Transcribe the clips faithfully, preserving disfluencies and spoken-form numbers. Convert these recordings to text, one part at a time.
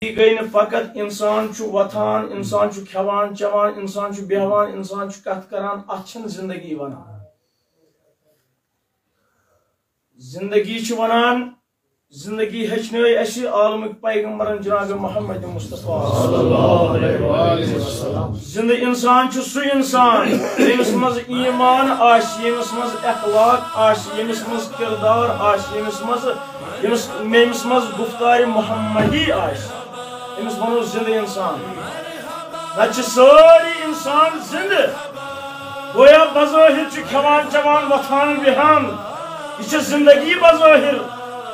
یہِ گٔے نہٕ فقط اِنسان چھُ وۄتھان، اِنسان چھُ کھٮ۪وان، چٮ۪وان، اِنسان چھُ بیٚہوان، اِنسان چھُ کَتھ کَران، اَتھ چھَنہٕ زِندگی وَنان۔ زِندگی چھِ وَنان، زِندگی ہیٚچھنٲے اَسہِ عالمٕکۍ پیغمبرن جناب محمد مصطفیٰ۔ زِندٕ اِنسان چھُ سُہ اِنسان، ییٚمِس منٛز ایٖمان آسہِ، ییٚمِس منٛز اخلاق آسہِ، ییٚمِس منٛز کِردار آسہِ، ییٚمِس منٛز ییٚمِس، ییٚمِس منٛز گُفتارِ محمدی آسہِ، أمِس وَنو زِندٕ اِنسان۔ نَتہٕ چھِ سٲری اِنسان زِندٕ۔ گویا بظٲہِر چھِ کھٮ۪وان، چٮ۪وان، وۄتھان، بیٚہان۔ یہِ چھِ زِندگی بظٲہِر۔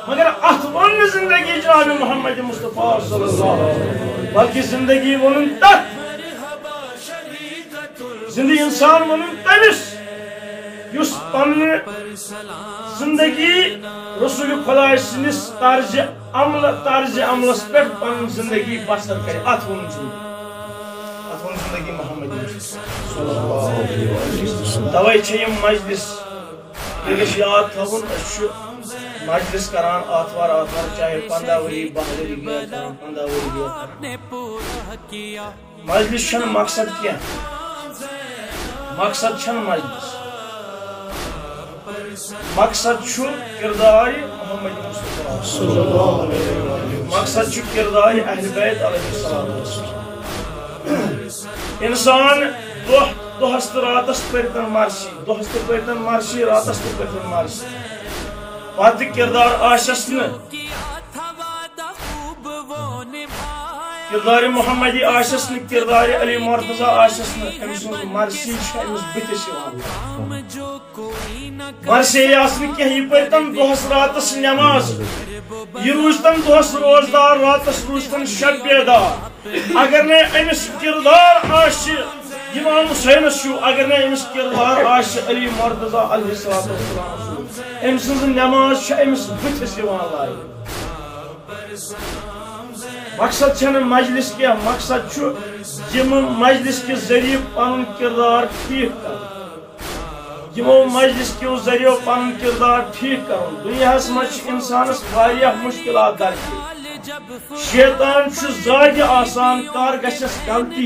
مگر اَتھ ووٚن نہٕ زِندگی جناب محمد مصطفیٰ صلی اللہ علیہ وسلم، بلکہِ زِندگی ووٚنُن تَتھ۔ زِندٕ اِنسان وَنُن تٔمِس، یُس پننہِ زِندگی رسول خۄداے سٕنٛدِس طرزِ عمل، طرزِ عملس پٮ۪ٹھ پنٕنۍ زِندگی بسر کرِ۔ اَتھ ووٚن زِندگی، اَتھ ووٚن زِندگی محمدی۔ توے چھِ یِم مجلس، یہِ گژھِ یاد تھاوُن، أسۍ چھِ مجلس کران آتھوار آتھوار، چاہے پنٛداہ ؤری، باہ ؤری گٔے کران، پنٛداہ ؤری گٔے کران۔ مجلس چھنہٕ مقصد کینٛہہ۔ مقصد چھنہٕ مجلس۔ مقصد چھُ کردار محمد مصطفیٰ۔ مقصد چھُ کردار اہل بیت علیہ السلام۔ انسان دۄہ، دۄہس تہٕ راتس پٔرتن مرثی، دۄہس تہِ پٔرتن مرثی، راتس تہِ پٔرتن مرثی۔ پتہٕ کردار آسٮ۪س نہٕ، کردار محمدی آسٮ۪س نہٕ، کردار علی مرتضی آسٮ۪س نہٕ، أمۍ سٕنٛز مرثی چھےٚ أمِس بٕتھِس یِوان۔ مرثی آسہِ نہٕ کینٛہہ، یہِ پٔرۍتن دۄہس راتس نٮ۪ماز، یہِ روٗزتن دۄہس روزدار، راتس روٗزتن شب بیدار۔ اگر نے أمِس کردار آسہِ امام حسینس ہیوٗ، اگر نے أمِس کردار آسہِ علی مرتضی علیہ الصلوۃ والسلام ہیوٗ، أمۍ سٕنٛز نٮ۪ماز چھےٚ أمِس بٕتھِس یِوان لایِنہٕ۔ مقصد چھنہٕ مجلس کینٛہہ، مقصد چھُ یِم مجلس کہِ ذٔریعہٕ پنُن کردار ٹھیٖک کرُن۔ یِمو مجلس کیو ذٔریعو پنُن کردار ٹھیٖک کرُن۔ دُنیاہس منٛز چھِ انسانس واریاہ مشکلات درپیش۔ شیطان چھُ زاگہِ آسان، کر گژھٮ۪س غلطی۔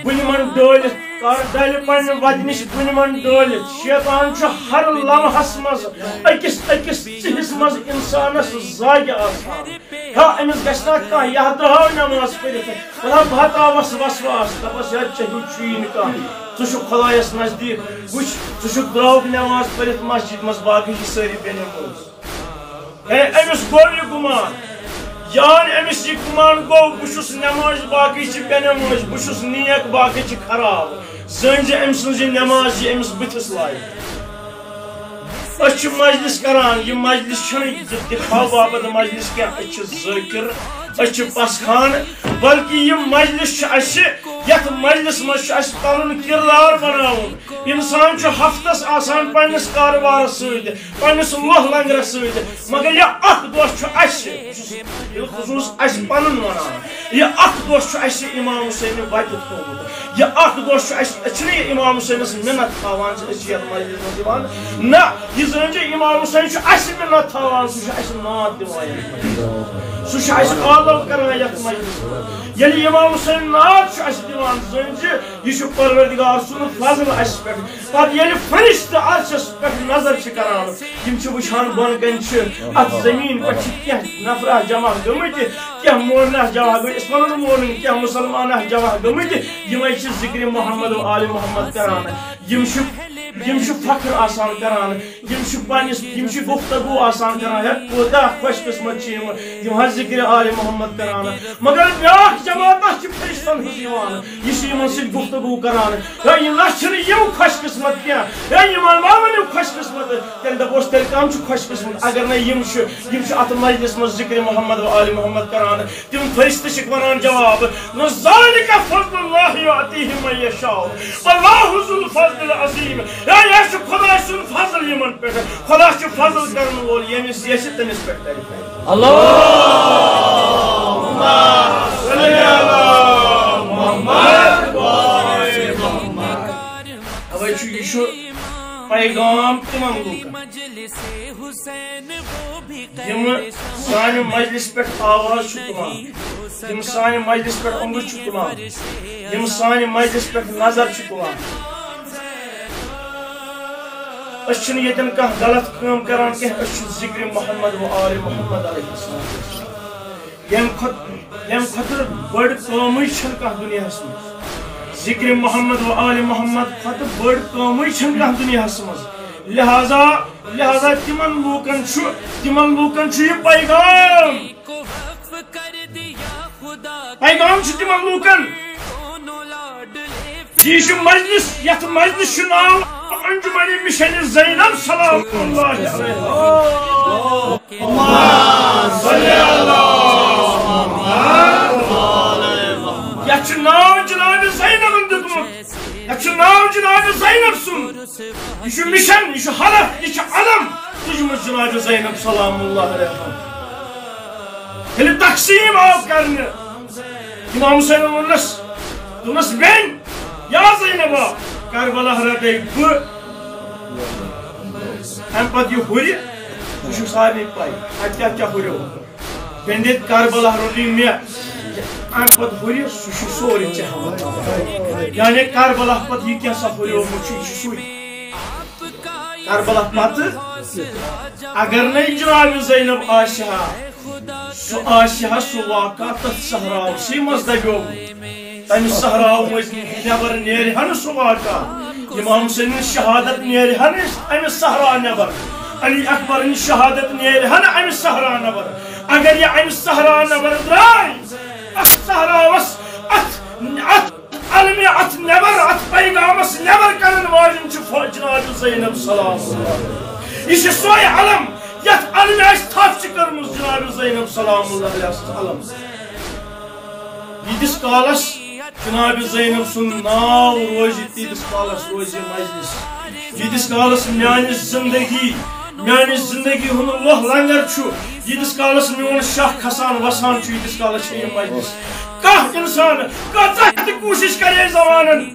بُنہِ من ڈٲلِتھ، کر ڈلہِ پننہِ وتہِ نِش بُنہِ من ڈٲلِتھ۔ شیطان چھُ ہر لمحس منٛز أکِس أکِس ژِہِس منٛز انسانس زاگہِ آسان۔ ہا، أمِس گژھِ نا کانٛہہ، یہِ ہا درٛاو نٮ۪ماز پٔرِتھ، مطلب، بہٕ ہا ترٛاوَس وسواس، دَپَس، "یارٕ، ژےٚ ہیوٗ چھُیی نہٕ کانٛہہ، ژٕ چھُکھ خۄدایَس نزدیٖک، وٕچھ، ژٕ چھُکھ درٛاوُکھ نٮ۪ماز پٔرِتھ مسجد منٛز، باقٕے چھِ سٲری بے نٮ۪ماز۔" ہے، أمِس گوٚو یہِ گُمان، یان أمِس یہِ گُمان گوٚو، بہٕ چھُس نٮ۪ماز، باقٕے چھِ بے نٮ۪ماز، بہٕ چھُس نیک، باقٕے چھِ خراب۔ زٲنۍ زِ أمۍ سٕنٛز یہِ نٮ۪ماز چھِ أمِس بٕتھِس لایق۔ أسۍ چھِ مجلس کران، یہِ مجلس چھنہٕ دِکھاو باپتھ مجلس کینٛہہ، أسۍ چھِ ذٲکر، أسۍ چھِ پسخان، بلکہِ یہِ مجلس چھِ اَسہِ، یَتھ مجلس منٛز چھُ اَسہِ پنُن کردار بناوُن۔ انسان چھُ ہفتس آسان پننِس کارٕبارس سۭتۍ، پننِس لوہ لنگرس سۭتۍ، مگر یہِ اکھ دۄہ چھُ اَسہِ، بالخصوص اَسہِ پنُن ونان، یہِ اکھ دۄہ چھُ اَسہِ امام حسینہِ وتہِ تھوٚومُت۔ یہِ اکھ دۄہ چھُ اَسہِ، أسۍ چھِنہٕ یہِ امام حسینس مِنت تھاوان زِ أسۍ چھِ یَتھ مجلسہِ منٛز یِوان۔ نہ، یہِ زٲنۍ زِ امام حسین چھُ اَسہِ مِنت تھاوان، سُہ چھُ اَسہِ ناد دِوان یَتھ مجلسہِ منٛز۔ سُہ چھُ اَسہِ آلو کران یَتھ مجلسہِ منٛز۔ ییٚلہِ امام حسین ناد چھُ اَسہِ دِوان، زٲنۍ زِ یہِ چھُ پروردگار سُنٛد فضل اَسہِ پٮ۪ٹھ۔ پتہٕ ییٚلہِ فرشتہٕ عرشس پٮ۪ٹھ نظر چھِ کران، یِم چھِ وٕچھان بۄن کَنہِ چھِ اَتھ زٔمیٖن پٮ۪ٹھ چھِ کینٛہہ نفرہ جمع گٔمٕتۍ، کینٛہہ مونہ جمع گٔمٕتۍ، أسۍ وَنو نہٕ مونٕنۍ، کینٛہہ مُسلمانہ جمع گٔمٕتۍ، یِمَے چھِ ذِکرِ محمد و آلِ محمد کران۔ یِم چھِ، یِم چھِ فخر آسان کران، یِم چھِ پننِس، یِم چھِ گفتگو آسان کران، ہے، کوٗتاہ خۄش قسمت چھِ یِم، یِم حظ ذِکرِ آلِ محمد کران۔ مگر بیٛاکھ جماعت اَتھ چھِ فرشتن ہٕنٛز یِوان، یہِ چھِ یِمن سۭتۍ گفتگو کران۔ ہے، یہِ نہ چھِنہٕ یِم خۄش قسمت کینٛہہ۔ ہے، یِمن ما ؤنِو خۄش قسمت؟ تیٚلہِ دَپوس، تیٚلہِ کَم چھُ خۄش قسمت؟ اگر نہ یِم چھِ، یِم چھِ اَتھ مجلس منٛز ذِکرِ محمد و آلِ محمد کران۔ تِم فرشتہٕ چھِکھ وَنان جواب، "ذَلِکَ فَضْلُ اللَّهِ یُؤْتِیهِ مَن یَشَاءُ، وَاللَّهُ ذُو الْفَضْلِ الْعَظِیمِ۔" ہے، یہِ چھُ خۄداے سُنٛد فضل یِمن پٮ۪ٹھ۔ خۄدا چھُ فضل کرن وول، ییٚمِس یژھِ تٔمِس پٮ۪ٹھ کرِ فضل۔ اللہم صل علی محمد و آل محمد۔ اوے چھُ، یہِ چھُ پیغام تِمن لوٗکن، یِم سانہِ مجلس پٮ۪ٹھ آواز چھِ تُلان، یِم سانہِ مجلس پٮ۪ٹھ اونٛگُج چھِ تُلان، یِم سانہِ مجلس پٮ۪ٹھ نظر چھِ تُلان۔ أسۍ چھِنہٕ ییٚتٮ۪ن کانٛہہ غلط کٲم کران کینٛہہ، أسۍ چھِ ذکر محمد و آل محمد علیہ السلام۔ ییٚمہِ کھۄتہٕ، ییٚمہِ کھۄتہٕ بٔڑ کٲمٕے چھَنہٕ کانٛہہ دُنیاہَس منٛز۔ ذکر محمد و آل محمد کھۄتہٕ بٔڑ کٲمٕے چھَنہٕ کانٛہہ دُنیاہَس منٛز۔ لہذا، لہذا تِمن لوٗکن چھُ، تِمن لوٗکن چھُ یہِ پیغام۔ پیغام چھُ تِمن لوٗکن۔ یہِ چھُ مجلس، یتھ مجلس چھُ ناو انجمن مشن زینب سلام اللہ علیہا۔ یتھ چھُ ناو جناب زینبن دیُتمُت، یتھ چھُ ناو جناب زینب سُنٛد۔ یہِ چھُ مشن، یہِ چھُ حلف، یہِ چھُ علم تُجمُت جناب زینب سلام اللہ علیہا۔ ییٚلہِ تقسیٖم آو کرنہٕ، امام حسینن ووٚننس، دوٚپنس، "بیٚنہِ، یا زینبا، کربلا رٹے بہٕ۔" امہِ پتہٕ یہِ ہُرِ، یہِ چھُ سارنٕے پَے، اتہِ کیٛاہ کیٛاہ ہُریو۔ بیٚنہِ دِتھ کربلا روٚٹٕے مےٚ۔ امہِ پتہٕ ہُرِ، سُہ چھُ سورُے ژےٚ حوالہٕ۔ یعنی کربلا پتہٕ یہِ کینٛہہ سا ہُریومُت چھُ، یہِ چھُ سُے۔ کربلا پتہٕ اگر نَے جناب زینب آسہِ ہا، سُہ آسہِ ہا سُہ واقعہ تتھ صحراوسٕے منٛز دبیومُت۔ تمہِ صحرا مٔنٛزۍ نٮ۪بر نیرِ ہا نہٕ سُہ واقعہ۔ امام حسینٕنۍ شہادت نیرِ ہا نہٕ امہِ صحرا نٮ۪بر۔ علی اکبرٕنۍ شہادت نیرِ ہا نہٕ امہِ صحرا نٮ۪بر۔ اگر یہِ امہِ صحرا نٮ۪بر درٛاے، اتھ صحراوس، اتھ، اتھ علمہِ، اتھ نٮ۪بر، اتھ پیغامس نٮ۪بر کرن واجٮ۪ن چھِ فو-، جناب زینب سلام اللہ۔ یہِ چھِ سۄے علم، یتھ علمہِ اسہِ تھپھ چھِ کٔرمٕژ جناب زینب سلام اللہ علیہا سٕنٛز علم۔ ییٖتِس کالس جناب زینب سُنٛد ناو روزِ، تیٖتِس کالس روزِ یہِ مجلس۔ ییٖتِس کالس میانہِ زندگی، میانہِ زندگی ہُنٛد لوہ لنگر چھُ، ییٖتِس کالس میون شاہ کھسان وسان چھُ، ییٖتِس کالس چھِ یہِ مجلس۔ کانٛہہ انسان کۭژاہ تہِ کوٗشش کرے زمانن،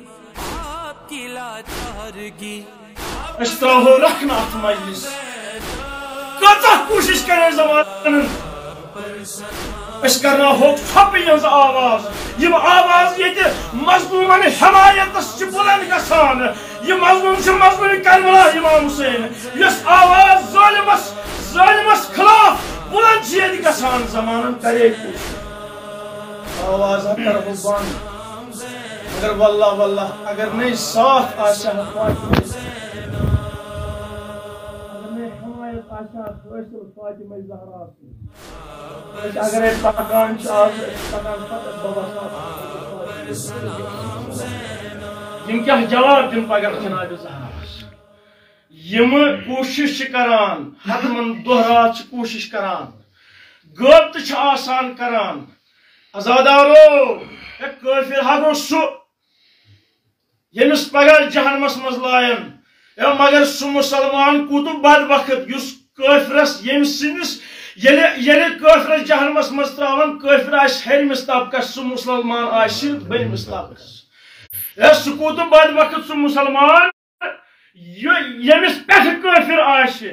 أسۍ ترٛاوہو رکھنہٕ اتھ مجلس۔ کۭژاہ کوٗشش کرے زمانن، أسۍ کرناوہوکھ ژھۄپہٕ یِہٕنٛز آواز۔ یِم آواز ییٚتہِ مظلومن حمایتس چھِ بلند گژھان۔ یہِ مظلوم چھُ مظلوم کربلا امام حسین، یۄس آواز ظٲلمس، ظٲلمس خلاف بلند چھِ ییٚتہِ گژھان۔ زمانن کرے کوٗشش، آواز ہا کرہو بند۔ مگر واللہ، واللہ، اگر نَے ساتھ آسہِ ہا فاطمہ، اگر نَے حمایت آسہِ ہا حٲصِل فاطمہ زہرا سٕنٛز، أسۍ اگرے پکان چھِ آز، أسۍ چھِ پکان فقط بابا صاحب۔ یِم کیٛاہ جواب دِن پگاہ جناب زہراہس؟ یِم کوٗشِش چھِ کران، حتمن دۄہ راتھ چھِ کوٗشِش کران، غٲبتہٕ چھِ آسان کران۔ عزادارو، ہے کٲفِر ہا گوٚو سُہ، ییٚمِس پگاہ جہنمس منٛز لایَن۔ ہے مگر سُہ مُسلمان کوٗتاہ بدبخت یُس کٲفرس، ییٚمہِ سٕنٛدِس، ییٚلہِ، ییٚلہِ کٲفرس جہنمس منٛز ترٛاوَن، کٲفر آسہِ ہیٚرمِس طبقس، سُہ مُسلمان آسہِ بٔلمِس طبقس۔ ہے سُہ کوٗتاہ بدبخت سُہ مُسلمان، یہِ، ییٚمِس پٮ۪ٹھٕ کٲفِر آسہِ۔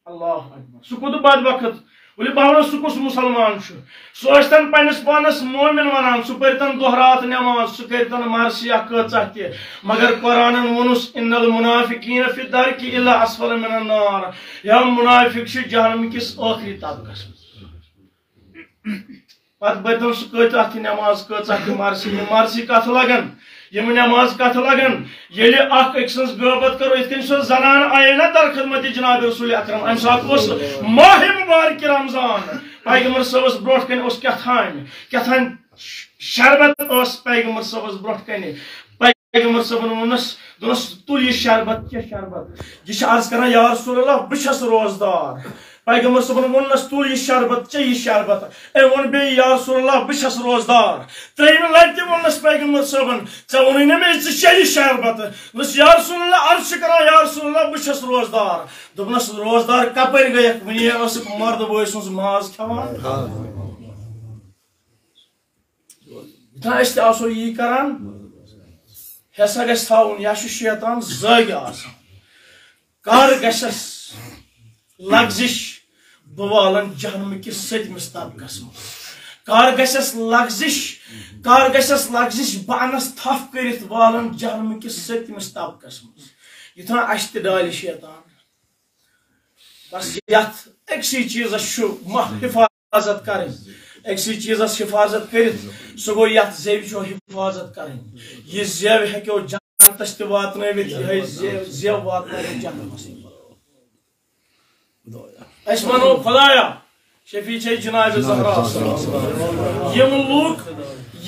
اللہ اکبر۔ سُہ کوٗتاہ بدبخت۔ ؤلِو بہٕ وَنو سُہ کُس مُسلمان چھُ۔ سُہ ٲسۍتن پننِس پانس مومن وَنان، سُہ پٔرۍتن دۄہ راتھ نٮ۪ماز، سُہ کٔرۍتن مرثیہ کۭژاہ تہِ، مگر قرآنن ووٚنُس، "ان المنافقین فی الدرک الا اسفل من النار"۔ یا مُنافِق چھِ جہنم کِس ٲخری طبقس منٛز۔ پتہٕ پٔرۍتن سُہ کۭژاہ تہِ نٮ۪ماز، کۭژاہ تہِ مرثی، یہِ مرثی کتھ لگن، یِم نٮ۪ماز کتھ لگن؟ ییٚلہِ اکھ أکۍ سٕنٛز غٲبت کرو، یِتھ کٔنۍ سۄ زنان آیے نا در خدمت جناب رسول اکرم، امہِ ساتہٕ اوس ماہ مبارک رمضان، پیغمبر صٲبس برونٛٹھ کنہِ اوس کیٛاہ تھام، کیٛاہ تھام شربت اوس پیغمبر صٲبس برونٛٹھ کنہِ۔ پیغمبر صٲبن ووٚنُس، دوٚپنس، "تُل یہِ شربت، چےٚ شربت۔" یہِ چھِ عرض کران، "یا رسول اللہ، بہٕ چھَس روزدار۔" پیغمبر صٲبن ووٚننس، "تُل یہِ شربت، چےٚ یہِ شربت۔" أمۍ ووٚن بیٚیہِ، "یا رسول اللہ، بہٕ چھَس روزدار۔" ترٛیٚیِمہِ لٹہِ تہِ ووٚننس پیغمبر صٲبن، "ژےٚ ووٚنُے نہ مےٚ ژٕ چےٚ یہِ شربت؟" دوٚپنس، "یا رسول اللہ، عرض چھِ کران، یا رسول اللہ، بہٕ چھَس روزدار۔" دوٚپنس، "روزدار کپٲرۍ گٔیکھ؟ وُنی ٲسٕکھ مردٕ بٲے سٕنٛز ماز کھٮ۪وان۔" یوٚتام أسۍ تہِ آسو یی کران، حصہ گژھِ تھاوُن، یا چھُ شیطان زٲگۍ آسان۔ کر گژھس لغزش، بہٕ والن جہنمہٕ کِس سٔتمِس طبقس منٛز۔ کر گژھس لغزش، کر گژھس لغزش، بہٕ انس تھپھ کٔرِتھ والن جہنمہٕ کِس سٔتمِس طبقس منٛز۔ یہِ تھاوان اسہِ تہِ ڈالہِ شیطان۔ بس یتھ أکسٕے چیٖزس چھُ مہ-، حفاظت کرٕنۍ، أکسٕے چیٖزس حفاظت کٔرِتھ، سُہ گوٚو یتھ زیوِ چھو حفاظت کرٕنۍ۔ یہِ زیو ہیٚکیو جنتس تہِ واتنٲوِتھ، یِہوٚے زیو، زیو واتنٲوِتھ جنتس۔ أسۍ ونو خدایا، شفیع چھے جناب زہرا۔ یِم لوٗکھ،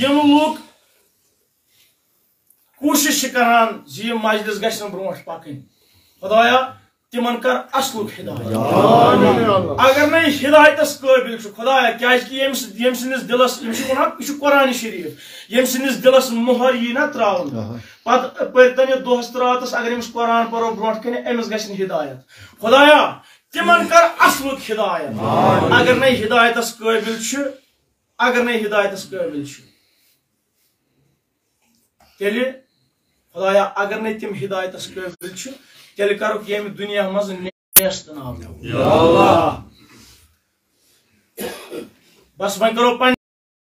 یِم لوٗکھ کوٗشِش چھِ کران زِ یہِ مجلس گژھِ نہٕ برونٛٹھ پکٕنۍ۔ خدایا، تِمن کر اصلُک ہدایت۔ اگر نہٕ یہِ ہدایتس قٲبِل چھُ، خدایا، کیازِ کہِ ییٚمہِ سۭتۍ، ییٚمہِ سٕنٛدِس دِلس، یِم چھِ وَنان، یہِ چھُ قرآن شریٖف، ییٚمہِ سٕنٛدِس دِلس مۄہر یی نہ تراونہٕ، پتہٕ پٔرتن یہِ دۄہس تہٕ راتس، اگر أمِس قرآن پرو برونٛٹھ کنہِ، أمِس گژھِ نہٕ ہدایت۔ خدایا، تِمن کر اصلُک ہدایت۔ اگر نہٕ یہِ ہدایتس قٲبِل چھُ، اگر نہٕ یہِ ہدایتس قٲبِل چھُ، تیٚلہِ، خدایا، اگر نہٕ تِم ہدایتس قٲبِل چھِ، تیٚلہِ کرُکھ ییٚمہِ دُنیا منٛز نیست نابود۔ یا اللہ۔ بس وۄنۍ کرو پننہِ